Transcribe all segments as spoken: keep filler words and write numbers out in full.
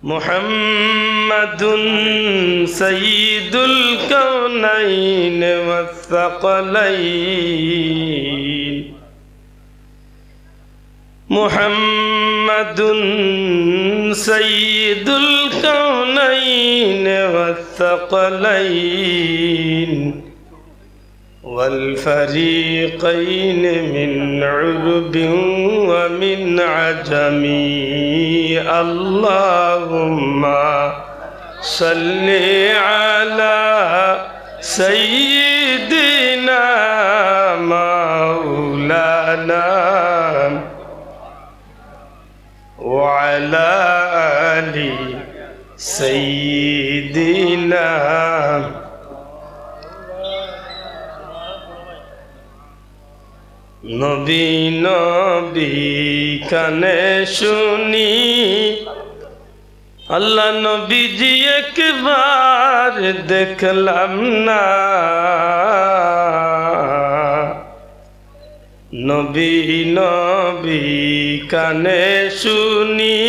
محمد سيد الكونين والثقلين. محمد سيد الكونين والثقلين والفريقين من عرب ومن عجم. اللهم صل على سيدنا مولانا وعلى آل سيدنا. নবী নবী কানে শুনি, আল্লাহ নবীজি একবার দেখলাম না। নবী নবী কানে শুনি,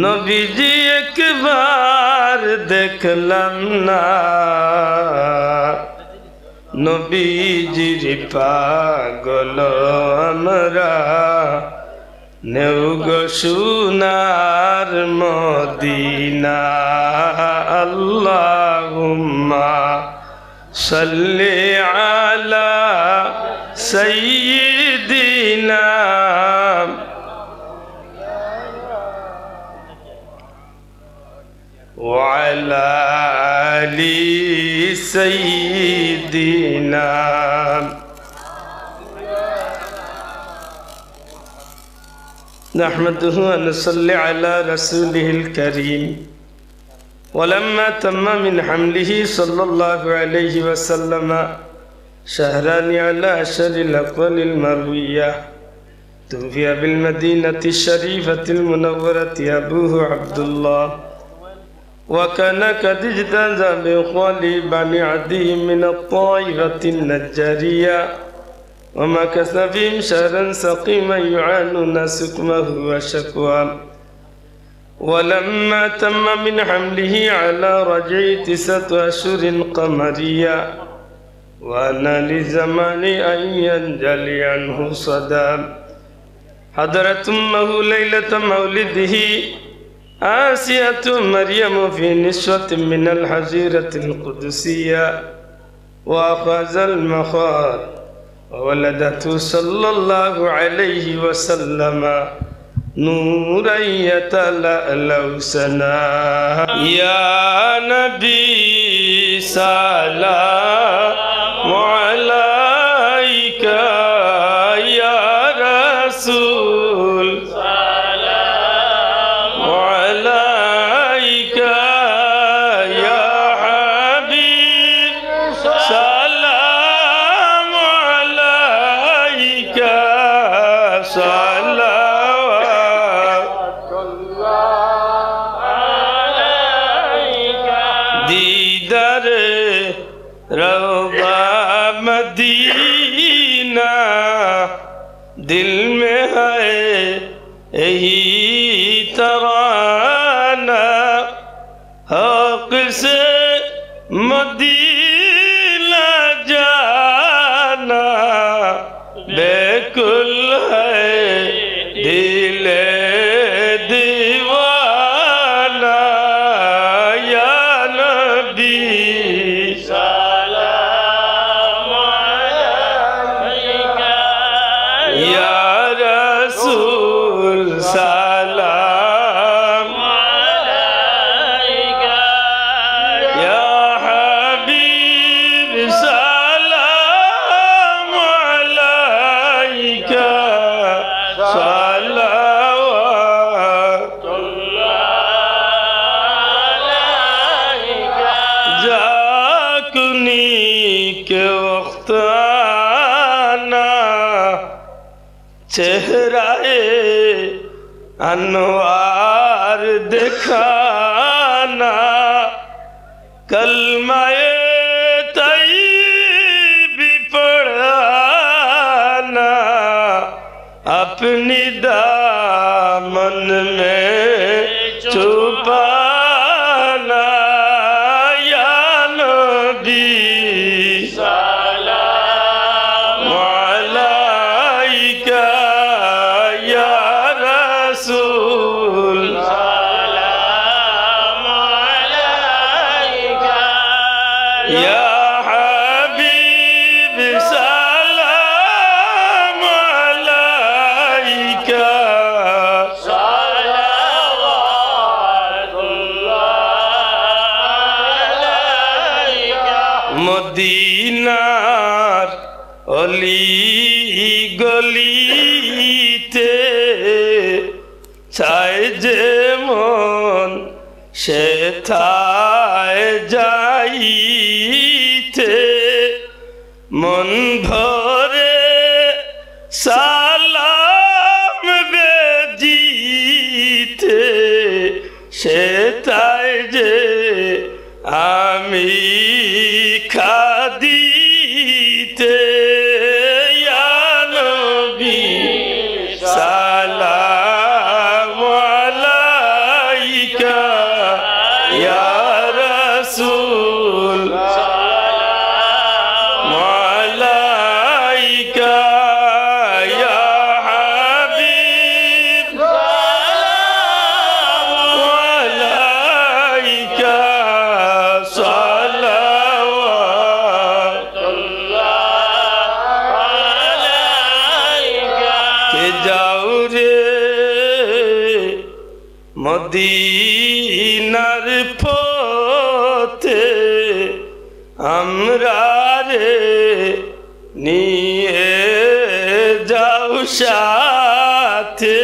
নবীজি একবার দেখলাম না। নবীজির পাগল আমরা, নেও গো সোনার মদিনা। اللهم صل على سيدنا وعلى آل سيدنا. نحمده ونصلي على رسوله الكريم. ولما تم من حمله صلى الله عليه وسلم شهران على أشهر الأقوال المروية، توفي بالمدينة الشريفة المنورة أبوه عبد الله، وكان قد اجتاز بإخوانه بني عدي من الطائفة النجارية، ومكث فيهم شهرا سقيما يعانون سقمه وشكواه. ولما تم من حمله على رجعه تسعة أشهر قمرية، وآن للزمان أن ينجلي عنه صداه، حضرت أمه ليلة مولده آسية مريم في نسوة من الحظيرة القدسية، وأخذ المخاض، وولدته صلى الله عليه وسلم نورا يتلألأ سناه. يا نبي سلام عليك، يا رسول سلام عليك، يا حبيب سلام عليك، صلوات الله عليك. دیدار روضہ مدینہ دل میں ہے یہی ترانہ، حق سے مدینہ جانا، بیکل ہے دل دیوانہ۔ یا نبی سلام علیک، یا رسول سلام علیک، یا حبیب سلام علیک، صلوات اللہ علیک۔ جاکنی کے وقت آنا، چہرہ انوار دکھانا، کلمہ طیب پڑھانا، اپنی دامن میں পানা, ইয়া নবী, সালাম আলাইকা, ইয়া রাসূল, সালাম আলাইকা, ইয়া হাবিব, সালাম আলাইকা। সালাওয়াতুল্লাহ আলাইকা। মদিনার অলি গলিতে চায় যে মন সেথায় যাইতে, মন ভরে সালাম বেজিতে, সেথায় যে আমি কাদিতে, ইয়া নবী, সালাম আলাইকা, ইয়া রাসূল, সালাম আলাইকা, ইয়া হাবিব, সালাম আলাইকা, সালাওয়াতুল্লাহ আলাইকা। কে যাও রে মদিনার পথে, আমরারে নিয়ে যাও সাথে।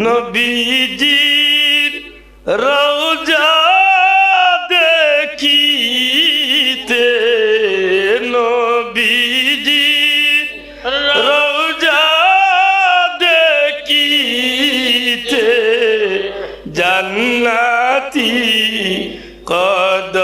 নবীজির রওজা দেখিতে, নবীজির রওজা দেখিতে, জান্নাতি কদম